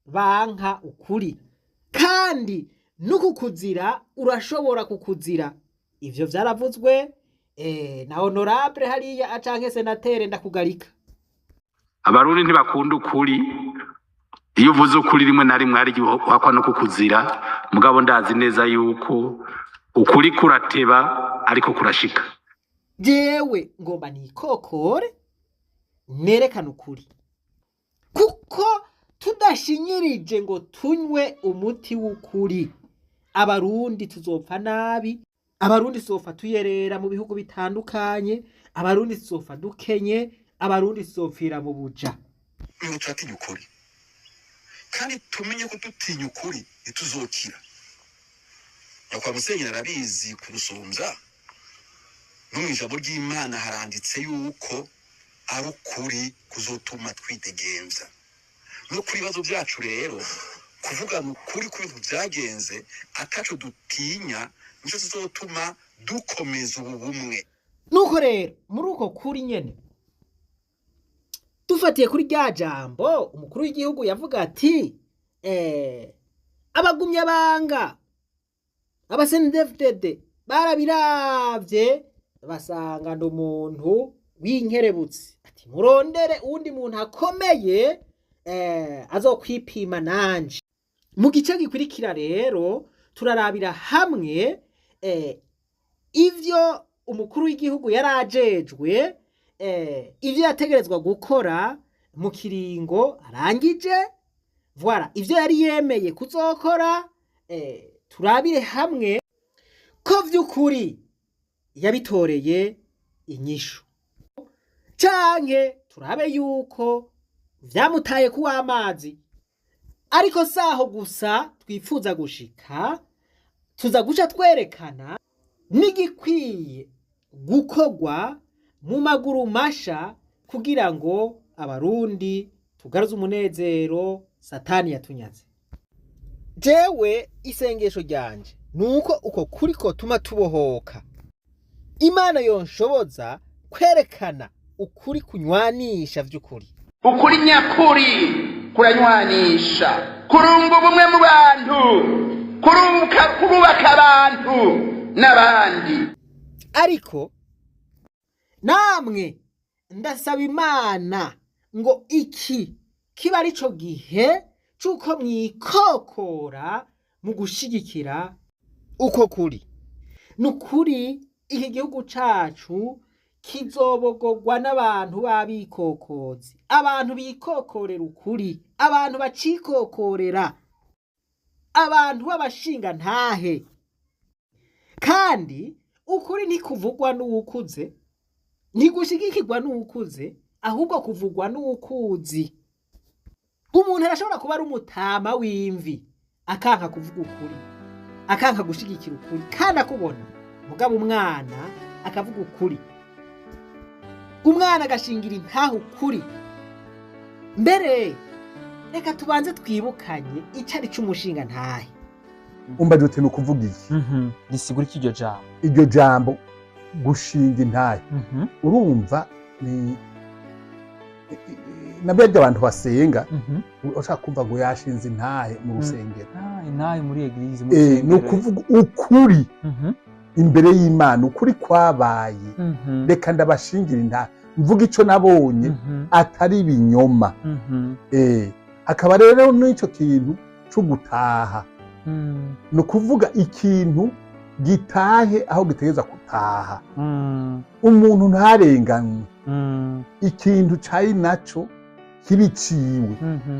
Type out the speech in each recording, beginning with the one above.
Banka ukuri, kandi n'ukukuzira urashobora kukuzira. Ivyo vyaravuzwe na honorable hariya canke sénateur Ndakugarika. Abarundi ntibakunda ukuri. Iyo uvuze ukuri, rimwe na rimwe hari igihe uhakwa no kukuzira. Mugabo ndazi neza yuko ukuri kurateba, ariko kurashika. Jewe ngomba nikokore, nerekane ukuri, kuko tudashinyirije ngo tunywe umuti w'ukuri, Abarundi tuzopfa nabi. Abarundi tuzopfa tuyerera mu bihugu bitandukanye, Abarundi tuzopfa dukenye, Abarundi tuzopfira mu buja. Ngo turatinya ukuri, kandi tumenye ko dutinya ukuri ntituzokira. Nyakubahwa Musenyeri arabizi kurusumbya. No mu ijambo ry'Imana haranditse yuko ari ukuri kuzotuma twidegemvya. No kuri ibibazo byacu rero, kuvugana ukuri ku bintu byagenze ataco dutinya, nico kizotuma dukomeza ubu bumwe. Nuko rero muri uko kuri nyene, dufatiye kuri rya jambo umukuru w'igihugu yavuga ati abagumyabanga aba CNDD-FDD barabiravye basanga ndi umuntu w'inkerebutsi, ati murondere uwundi muntu akomeye azokwipima nanje. Mu gice gikurikira rero turarabira hamwe ivyo umukuru w'igihugu yari ajejwe, ivyo yategerezwa gukora mu kiringo arangije, voilà, ivyo yari yemeye kuzokora. Turabire hamwe ko vy'ukuri yabitoreye inyishu, canke turabe yuko vyamutaye kuw'amazi. Ariko saho gusa twifuza gushika, tuza guca twerekana n'igikwiye gukorwa mu maguru masha kugira ngo Abarundi tugaruze umunezero Satani yatunyaze. Jewe isengesho ryanje nuko uko kuri ko tuma tubohoka. Imana yonshoboza kwerekana ukuri kunywanisha vy'ukuri. Ukuri nyakuri kuranywanisha, kurunga ubumwe mu bantu, kurubaka abantu n'abandi. Ariko namwe ndasaba Imana ngo iki kiba arico gihe c'uko mwikokora mu gushigikira uko kuri. Ni ukuri, iki gihugu cacu kizobogorwa n'abantu b'abikokozi, abantu bikokorera ukuri, abantu bacikokorera, abantu b'abashingantahe. Kandi ukuri ntikuvugwa n'uwukuze, ntigushigikirwa n'uwukuze, ahubwo kuvugwa n'uwukuzi. Umuntu arashobora kuba ari umutama w'imvi, akanka kuvuga ukuri, akanka gushigikira ukuri kandi akubona. Mugabo umwana akavuga ukuri, umwana agashingira intahe ukuri. Mbere reka tubanze twibukanye ico ari c'umushinga ntahe. Umbaje uti ni ukuvuga iki? Risigura iki iryo jambo? Iryo jambo gushinga intahe, urumva ni nabyo abantu basenga, ushaka kumva ngo yashinze intahe mu rusengero. Ah, intahe muri église, mu Ni rusengero. ukuvuga ukuri imbere y'Imana, ukuri kwabaye. Reka ndabashingira intahe, mvuga ico nabonye, atari ibinyoma. Hakaba rero n'ico kintu co gutaha, ni ukuvuga ikintu gitahe aho gitegerezwa gutaha, umuntu ntarenganywe, ikintu cari naco kibiciwe.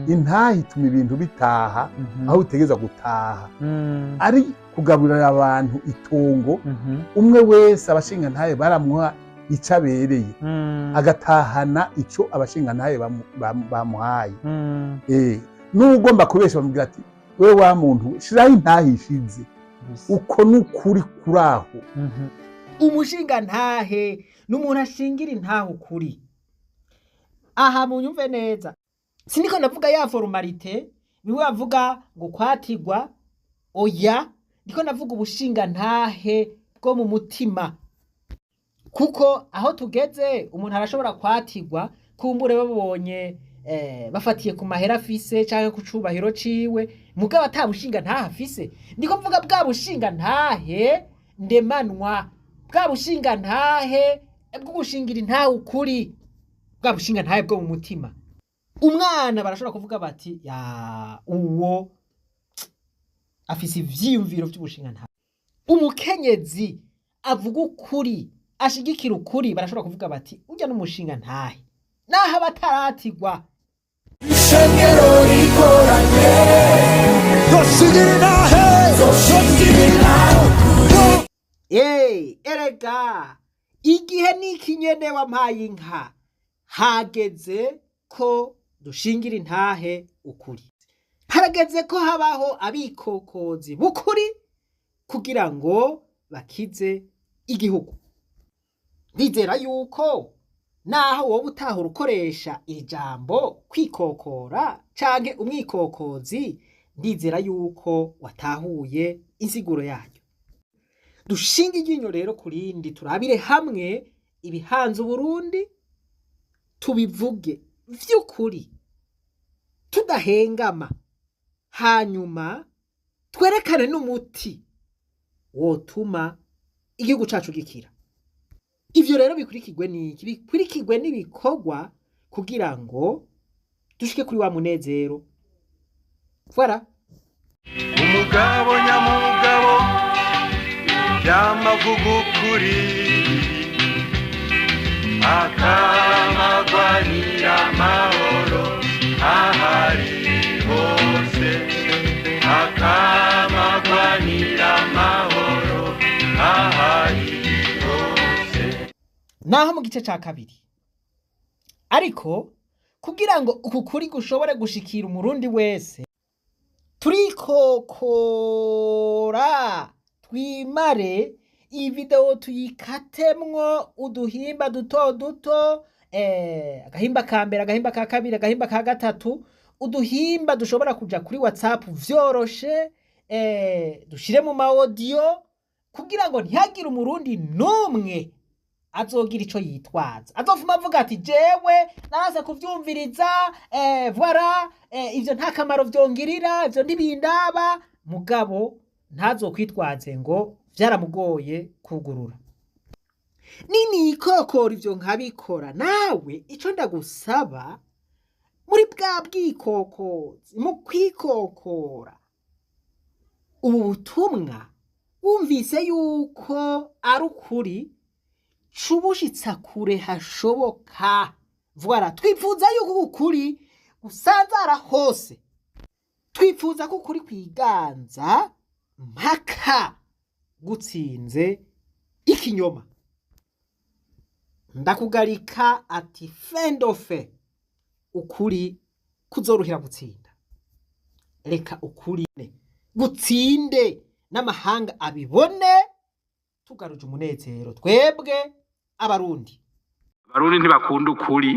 Intahe ituma ibintu bitaha aho bitegerezwa gutaha, ari kugaburira abantu itongo, umwe wese abashingantahe baramuha ico abereye, agatahana ico abashingantahe bamuhaye. N'ugomba kubesha bamubwira ati: "Wewe wa muntu, shiraho intahe ishize." Uko n'ukuri kuri aho. Umushingantahe ni umuntu ashingira intahe ukuri. Aha munyumve neza, siniko ndavuga ya formalité bimwe bavuga ngo kwatigwa, oya, ndiko ndavuga ubushingantahe bwo mu mutima, kuko aho tugeze umuntu arashobora kwatigwa kumbure babonye. bafatiye ku mahera afise canke ku cubahiro ciwe, mugabo ata bushinga ntahe afise. Ndiko mvuga bwa bushinga ntahe ndemanwa, bwa bushinga ntahe bwo gushingira intahe ukuri, bwa bushinga ntahe bwo mu mutima. Umwana barashobora kuvuga bati ya uwo afise ivyiyumviro vy'ubushinga ntahe. Umukenyezi avuga ukuri, ashigikira ukuri, barashobora kuvuga bati urya n'umushinga ntahe, naho aba ataratigwa. Ishengero rikoranye Doshigira intahe Doshigira intahe. Erega igihe niki nyene wampaye inka, hageze ko dushingira intahe ukuri, harageze ko habaho abikokozi b'ukuri kugira ngo bakize igihugu. Ndizera yuko naho wowe utahora ukoresha ijambo kwikokora canke umwikokozi, ndizera yuko watahuye insiguro yaryo. Dushinge iryinyo rero ku rindi, turabire hamwe ibihanze Uburundi, tubivuge vy'ukuri tudahengama, hanyuma twerekane n'umuti wotuma igihugu cacu gikira. Ivyo rero bikurikirwe n'iki? Bikurikirwe n'ibikorwa kugira ngo dushike kuri wa munezero. Voilà. Umugabo nyamugabo yamavuga ukuri, akamagwanira amahoro ahari hose, akamagwanira amahoro ahari hose. Naho mu gice ca kabiri, ariko kugira ngo uku kuri gushobore gushikira umurundi wese, turikokora twimare iyi video, tuyikatemwo uduhimba duto duto, agahimba ka mbere, agahimba ka kabiri, agahimba ka gatatu, uduhimba dushobora kuja kuri WhatsApp vyoroshe, dushire mu ma audio kugira ngo ntihagire umurundi n'umwe azogira ico yitwaza, azovuma avuga ati jewe naraza kuvyumviriza, voilà, ivyo nta kamaro vyongirira, ivyo ntibindaba, mugabo ntazokwitwaze ngo vyaramugoye kugurura. Ninikokora ivyo nkabikora, nawe ico ndagusaba muri bwa bwikokozi, mu kwikokora ubu butumwa wumvise yuko ari ukuri, cubushitsa kure hashoboka. Voilà, twifuza yuko ukuri gusanzara hose, twifuza ko ukuri kwiganza mpaka gutsinze ikinyoma. Ndakugarika ati fendofe, ukuri kuzoruhira gutsinda. Reka ukuri gutsinde n'amahanga abibone, tugaruje umunezero twebwe Abarundi. Abarundi ntibakunda ukuri.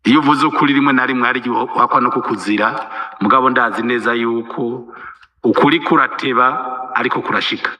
Iyo uvuze ukuri, rimwe na rimwe hari igihe uhakwa no kukuzira, mugabo ndazi neza yuko ukuri kurateba ariko kurashika.